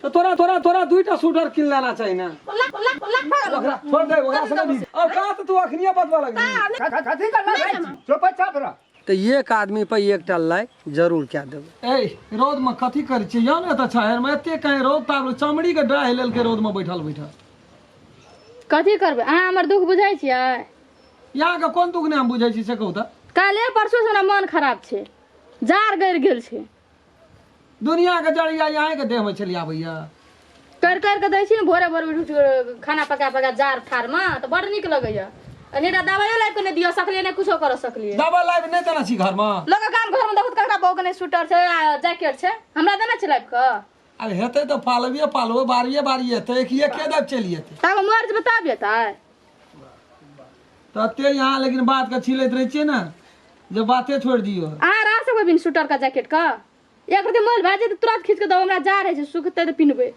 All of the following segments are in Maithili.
तऽ तोरा तोरा तोरा दुईटा स्वेटर किन लेना चाही ना। ओकरा छोड़ दे, ओकरा से नहीं। अब का तऽ तू अखनिये बतबऽ लगली। कथी करना भाई? चुप चाप रह। तऽ एक आदमी पर एकटा लाइक जरूर कए देबै। ए रौद में कथी करै छियै यौ ने? तऽ छाहरि में एते कहीं रौद ताप, चमड़ी के डाहि लेलकै रौद में बैठल बैठल। कथी करबै? अहाँ हमर दुख बुझै छियै? यहाँ के कोन दुख नहि हम बुझै छी से कहू तऽ। काल्हे परसू से हमरा मन खराब छै, जाड़ गड़ि गेल छै। दुनिया के जड़िया यहाँ के देह में चलि आबैया। कर कर के दै छी ने भोरे भोरे उठि उठि खाना पका पका जाड़ ठार में तऽ बड़ नीक लगैया। एनीटा दवाइयो लाबि के नहि दिअ सकलियै, नहि कुछो करऽ सकलियै। दवा लाबि नहि देने छी घर में? लोक गाम घर में देखू तऽ ककरा बहू के नहि स्वेटर छै आ जैकेट छै, हमरा देने छै लाबि कऽ। आब हेतै तऽ पालबिए पालबो, बारिए बारिए हेतै, एक एके दाबि चलि जेतै। तब मर जेबै तब जेतै। तते यहाँ लेकिन बात के छिलैत रहै छियै ने जे बाते छोड़ि दियौ। अहाँ रह सकबै बिन स्वेटर के जैकेट के? एक रति मोल भए जेतै तुरंत खींच के दब, हमरा जा रहै छै, सुखतै तऽ पिन्हबै।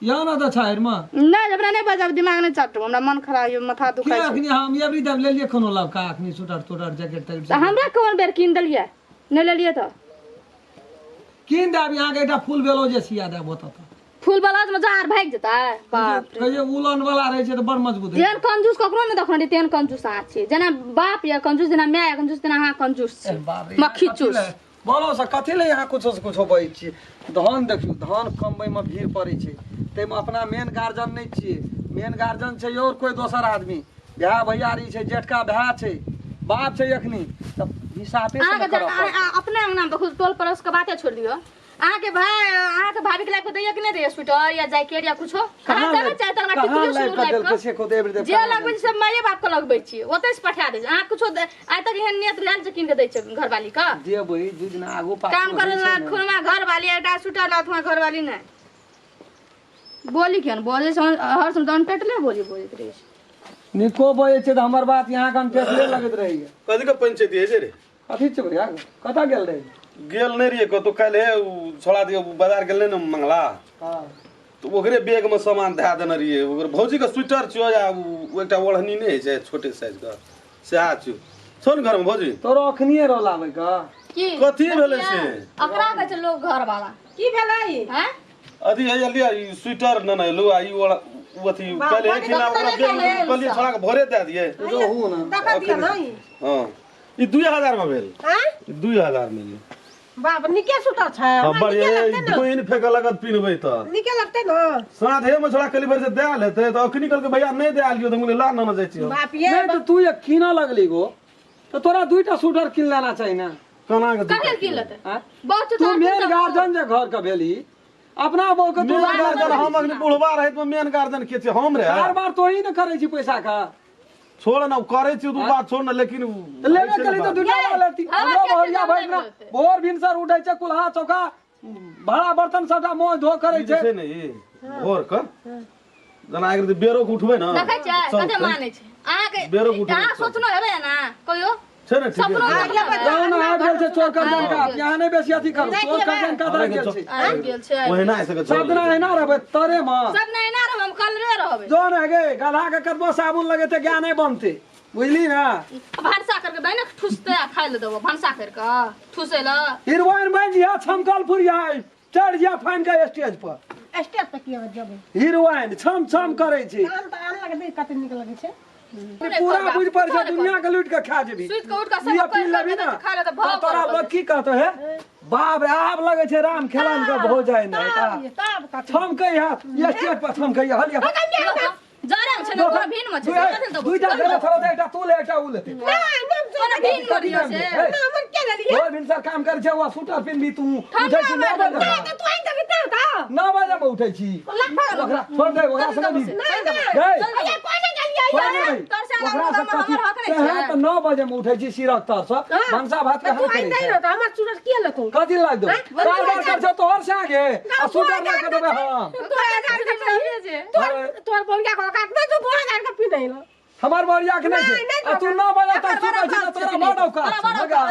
यौ ने तऽ छाहरि मे। नहि, हमरा नहि बजाब, दिमाग नहि चाटू, हमरा मन खराब यऽ, माथा के दुखाइ छै। अखनी हम एवरी टाइम लेलियै कोनो लबका अखनी स्वेटर त्वेटर जैकेट तैकेट? तऽ हमरा कोन बेर कीन देलियै? नहि लेलियै तऽ कीन देब अहाँके एकटा फूल बेलो जे सिया देब ओतऽ तऽ। फूल ब्लाउज में जाड़ भागि जेतै बाप रे। कहियो उलन वाला रहै छै तऽ बड़ मजबूत होइ छै। तेहन कंजूस ककरो नहि देखने रहियै तेहन कंजूस अहाँ छियै। जेना बाप यऽ कंजूस, जेना माय यऽ कंजूस, तेना अहाँ कंजूस छी। बाप रे, मक्खी कथी चूस। लए? बोलो से कथी लए यहाँ कुछो से कुछो बजै छियै? धान देखियौ, धान कमबै मे भीड़ पड़ै छै, ताहिमे अपना मेन गार्जियन नहि छियै। मेन गार्जियन छै और कोइ दोसर आदमी, भाय भैयारी छै, जेठका भाय छै, बाप छै, एखनी तऽ हिसाबे से अहाँके ने करऽ पड़तै। अपने अंगना मे देखू, टोल पड़ोस के बाते छोड़ि दियौ, अहाँके भाय अहाँके भाभी के लाइफ के दैया कि नहि दैया स्वेटर या जैकेट या कुछो? कहाँ अहाँ देबै लाइफ चाहे तऽ हमरा कहाँ टिकलियो लाइफ सिन्दूर के लाइफ देलकै के से कहू तऽ एवरी जे लगबै छै से माये बाप के लगबै छी, ओतै से पठा दै छै। अहाँ कुछो आइ तक एहन नियत रहल जे कीन के दै छै घरवाली के? देबै, दू दिन आगू पाछू काम होइ करे छै ने। खुनमा घरवाली एकटा स्वेटर लात, हुआं घरवाली नहि बोली केहन बोले छै, हर समय अनटेटले बोली बोलैत रहै छै। निको बजै छै तऽ हमर बात यहाँ के अनटेटले लगैत रहैया। कथी के पंचायती होइ छै रे? कथी छै भैया? कतऽ गेल रही? गेल नहि रहियै कतौ। काल्हि हे उ छोड़ा दियौ बाजार गेल नहि ने मंगला? हाँ। तऽ ओकरे बैग में सामान धए देने रहियै। ओकर भौजी के स्वेटर छियो या उ एकटा ओढ़नी नहि होइ छै छोटे साइज के, सएह छियो। छौ ने घरमे भौजी? तोरो अखनिये रहो लाबै के। की कथी भेलै से? अकरा कहै छै लोग घरवाला। की भेलै? हैं? अथी हे लिअ, ई स्वेटर ने एलू आ ई उ अथी काल्हि हे खिना ओकरा बैग में कहलियै छोड़ा के भोरे दए दियै। रहू ने। देखा दिअ नहि। हँ, ई 2000 में भेल। आँय? ई 2000 में भेल। बाप, नीके स्वेटर छै। हाँ, हमरा बढ़िया। नीके लगतै ने? धोइन फेंकऽ लगत पिन्हबै तऽ। नीके लगतै ने? साँझे में छोड़ा कहली भरि से दए लेतै तऽ अखनी कहलकै भैया नहि दए लियौ, तऽ हम कहलियै ला ने जाइ छियै। बाप ये। नहि तऽ तू ये कीनऽ लगली गो तऽ तोरा दुईटा स्वेटर कीन लेना चाही ने। केना के? कथी कीन लेतै? आँय? बहुत तू मेन गार्जियन जे घर के भेली, अपना बहू के तू मेन गार्जियन। गार्जियन हम अखनी बुढ़वा रहैत में मेन गार्जियन के छै? हम रे? कारबार तो ही ने करै छी पैसा का। छोड़ ना, करै छी तू बात छोड़ ना, लेकिन तऽ लेबे करी तऽ दुनिया लऽ लेती। हमरा हमरो के बहुरिया चीज भरि दिना लेतै? भोर भिनसर उठै छै, कुल्हा चौका भाड़ा बर्तन सबटा मोज धो करै ई जे छै। छै ने, ई भोर के जेना एक बेरो के उठबै ने। देखै छियै चौक कते के। मानै छै अहाँके। बेरो के उठबै। अहाँ सोचनो हेबै ने कहियो छै ने, ठीके सपनो छै। देखने हेबै। जाउ ने, आबि गेल छै चोर करजन का। यहाँ नहि बेसी अथी करू, चोर करजन का आबि गेल छै। आबि गेल छै। ओहिना सके सब दिना एहिना रहबै तरे मे? सब नहि एना रहब, हम कलरे रहबै। जो ने गे, गधा के कतबो साबुन लगेतै गाय नहि बनतै, बुझली ने? भनसा करके दै ने, ठुसतै आ खाइ लए देबो। भनसा करके ठुसै लए। हीरोइन बनि जिहा, छमकल फुरिया चढ़ जिहा फाइन के स्टेज पर। स्टेज पर किया जेबै? हीरोइन छम छम करै छै। आन तऽ आन लगतै, कते नीक लगै छै। पूरा बुझि पड़ै छै दुनिया के लूटि के खा जेबी। सुति कऽ उठि कऽ ये सब पी लेबी ने खा ले तऽ भऽ तऽ तोरा लोग की कहतो हे? बाप रे, आब लगै छै राम खेलन के भौ जाय ने। तब तब कथी? छमकै है स्टेज पर, छमकै है हलिया। जरे छै ने, कोनो भिन मे छै से कथी देबो? दुईटा देने छलो तऽ एकटा तू ले, एकटा ऊ लेतै। नहि नहि। कोनो भिन मे दियौ से। नहि, हमर के लेलियै? भोर भिनसर काम करै छै, ओ स्वेटर पिन्हबी तू। उठै छी 9 बजे? नहि तऽ तू आनि देबही तब तऽ। 9 बजे मे उठै छी। ओकरा छोड़ दे, ओकरा से नहि। नहि नहि। गै। अरे कोई नहि गेलियै। छोड़ दे भाई। तोर से अलग ओकरा से हमर कथी हक नहि तें छै। तऽ 9 बजे मे उठै छी सिरक तर से, भनसा भात के तू हम आनि करै दै छै। ने तऽ हमर स्वेटर किया लेतौ? कथी लाग दो? कारबार कर छै तोहर से आगे आ स्वेटर ला के देबै हम? तोहर तोहर बोलिया के औकात नहि, तू 2000 के पिन्है लऽ। हमर बरिया के नहीं नहीं, छै नहीं आ तू ना बजा तक एकर बड़ सुतै छी औकात तऽ तोरा छै बड़ औकात तोरा छै बड़ मगा औकात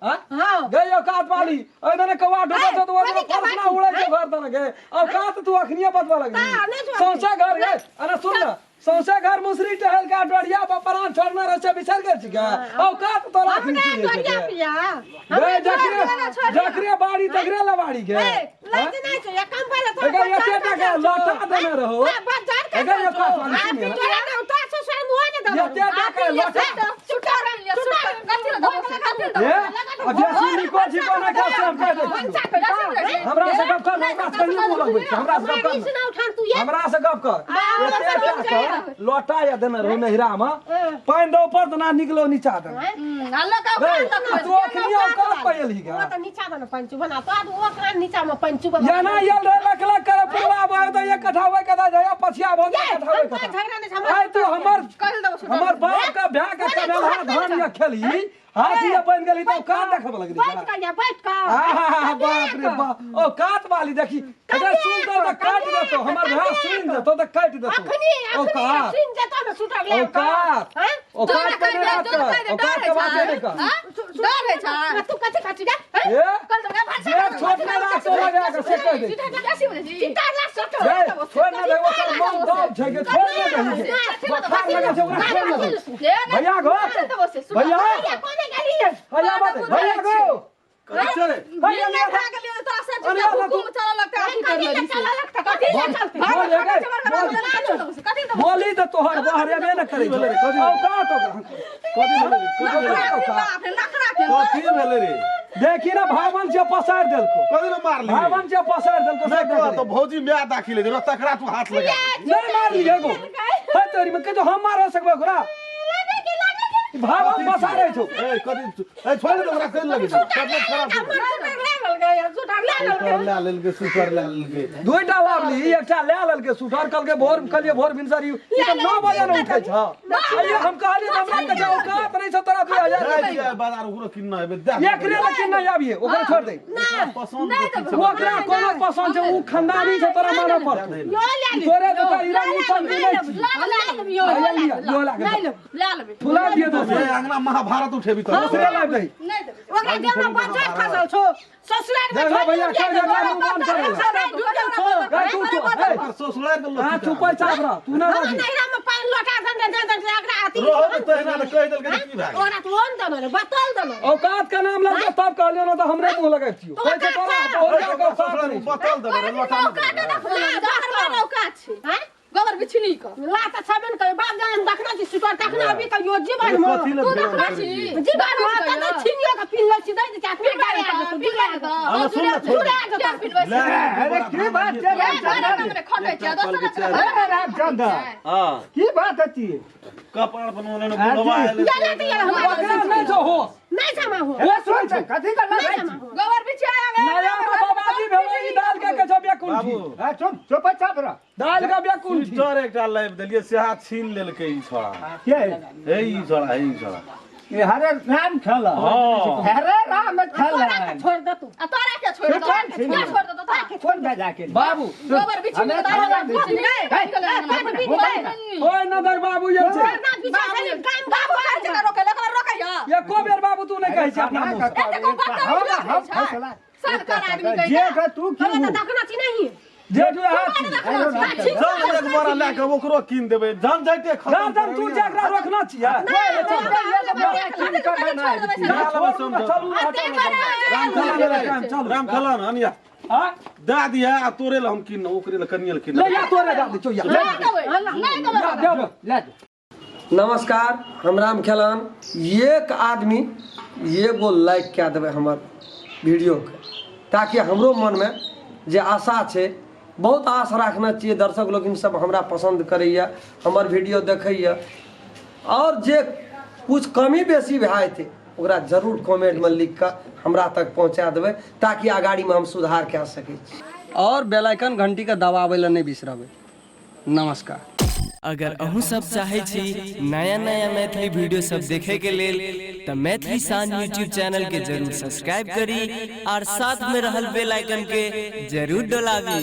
हाँ? हाँ। गई औकात वाली ओइ दने कौआ ढुकै छौ तऽ ओइ दने कथी के फर्श ना बात उड़ै छै घर दने गे औकात तू अखनिये बतबऽ लगली ता, नहि छोड़बै। सौंसे घर गे अरे सुन ना सौंसे घर मुसरी टहल के डोरिया पर प्राण छोड़ने रहै छै बिसरि गेल छी गे औकात तोरा अखनी हमरा छी गे डोरिया पिया गे जकरे जकरे बाड़ी तकरे लबाड़ी गे ए लाज नहीं छै एक काम पहिले तोरा एकर बाजार एते का टाका लौटा देने रहो बाजार का एकर औकात वाली आ सुनिए ना। पिटोरा ना उतार ससुर मुँह ने दबो एते टाका लौटा ए अब बेसी निको छिको नहि कर से हम कहि दै छियौ। हमरा से गप कर हमरा से कहियो मुँह लगबै छै हमरा से गप कर ना उठान तू ये हमरा से गप कर एते टाका लौटा या देने रहो नहिरा में पानि दो ऊपर देना निकलो नीचा देना रे आ तू अखनी औकात पैलही वो गे तो नीचा बना पंचू बना तो आज वो कान नीचा में पंचू बना याना यल रे लक लक करे पुरवा बह तो एक कट्ठा होय कदा जाय पछिया भऽ ये, एक कट्ठा होय हम तो कदा झगड़ा नहीं हमरा आइ तू हमर हमर बाप का ब्याह के कमेलहा धान या खेली हाथ या बन गेली तो कान देखब लगली बैठ कर या बैठ कर आहा बाप रे बाप ओ कात वाली देखी अगर सुन दो तो काट देतो हमर भाई सुन देतो तो काट देतो अखनी ओ अखनी कात सुन जेतो ना सुटर ले ओ कात हैं ओ कात के नहीं बात कर ओ कात के बात नहीं कर तू कथी खाची गे ए जे छोट में राख तो लगा के से कह दे चिंता ला सटो ए छोड़ ना दे ओकर मन दब छै के छोड़ ना दे बोखार लगा छै ओकरा छोड़ ना दे भैया गो भैया कोने गेली है भैया बात भैया गो कथी छै रे? भैया ले कथी ला चला लगता कथी ला चलते बोल गे बोली तऽ तोहर बहरेबे न करै छै औकात ओकरा कथी भेलै रे? कथी भेलै रे? औकात कथी भेलै रे? देखी ना भावन से पसारि देलको कथी ले मारली रे? भावन से पसारि देलको नहि से कह तो भौजी my दाखिल है तकरा तू हाथ लगा नहीं मारली एगो है तोरी में के हम मार सकबै ओकरा भावन पसारै छौ ए कथी ए छोड़ दे ओकरा कहि लगे छै तबियत खराब छै सुटर ले गेल गे सुटर ले गेल सुटर लए लेलकै सुटर लए लेलकै दुईटा लाबली एकटा ले लेलकै सुटर कहलकै भोर कहलियै भोर भिनसर ई तऽ 9 बजे ने उठै छ आइयो हम कहलियै तऽ हमरा कहै छै औकात नहि छौ तोरा 2000 जाइ छियै बाजार ओकरो किनना हेबै दे एकरे लए किन नहि आबियै ओकरा छोड़ दे पसन्द के चीज छै। ओकरा कोनो पसन्द छै उ खानदानी छै तोरा मानऽ पड़तौ यो ले ले तोरे दुका ई रंग पसन्द नहि छी आइयो लिअ यो लागे फुला दिअ दोसरे ए अंगना महाभारत उठेबी तो दोसरे लाबि दही ओकरा देह में बच्चा खसल छौ ससुराल में देखो भैया कर जगह मुंह बंद करे ला तू तू ए ओकर ससुराल के लोग हां तू पैसा रह तू ना हमरा बाजी नैहरा में पानि लोटा दन दन दन एकरा अथी रहो तऽ तहिना ने कहि देलकै तऽ की भए गेल ओकरा तो ओन दन रे बतल दन औकात के नाम लग तब कहलियो ना तऽ हमरे मुंह लगै छियो कहै छै तोरा बहुरिया के औकात ससुराल नहि छौ। बतल देबै रे लोटा नहि देबै। हैं गोबर बिछनी क ला त छबे न करे बाप जान देखना छी सुटर तखना अभी कहियो जीवन में कथी ले तू भेल देखना करै छी छी? जीवन में त त छिनियो के पिन लै छी दै दे अपने गाड़ी आ जेतौ जुड़ा जेतौ हमे सुन ना छोड़ दे। जुड़ा जेतौ ले अरे की बात छै रामचंद्र? अरे रामचंद्र हां की बात अछि कपाड़ बनवने ने बुढ़वा आएल जा जा यार हमरा ओकरा नहि छौ होश नहीं समा हो ए सुन छै कथी के नहीं लड़ाई समा छी हो गोबर बिछिया नया में बाबाजी भेलै ई दाल के कहै छौ बेकुंठी बाबू ए चुप चुप चाप रह दाल के बेकुंठी स्वेटर एकटा लाबि देलियै सेहा छीन लेलकै ई छोड़ा के हे ई छोड़ा हे ई छोड़ा ए हरे राम खेल हाँ। हरे राम खेल तोरा के छोड़ दे तू आ तोरा के छोड़ दो सुटर छी के छोड़ दो तोरा कोन भेजा के बाबू गोबर बिछनी हमे के खाना दाल दै छी। ओए न दे बाबू ये छै ना पीछा से काम बाबू हर जगह रोके लगा रोके या एको बेर बाबू तू नहि कहै छै अपना मुँह से एते को बदतमीज हम लोग छै। फैसला सरकार आदमी कहि जे के तू की तोरा हूँ त देखना छी नहीं जेठ वएह छी जान एक बोरा लए कऽ ओकरो कीन देबै जान जाइते खतम गार्जन तू जेकरा रोकना छियै चलू चलू राम खेलन अनिया हाँ दए दिहे आ तोरे लए हम कीन ओकरे लए कनिए लए कीन ले या तोरे दे दे या नहीं देबै या देब ले जा। नमस्कार हम राम खेलान एक आदमी एगो लाइक कए देबै हमर वीडियोके ताकि हमरो मनमे जे आशा छै बहुत आश राखने छियै दर्शक लोकिन सब हमरा पसन्द करैए हमर वीडियो देखैए आओर जे कुछ कमी बेसी भए जेतै ओकरा जरूर कमेंटमे लिख कऽ हमरा तक पहुँचा देबै ताकि अगाड़ीमे हम सुधार कए सकै छी आओर बेल आइकन घंटीके दबाबै लए नहि बिसरबै। नमस्कार। अगर अहूँ सब चाहै छी नया नया मैथिली वीडियो सब देखे के लेल तऽ मैथिली शान यूट्यूब चैनल के जरूर सब्सक्राइब करी और साथ में रहल बेल आइकन के जरूर डोलाबी।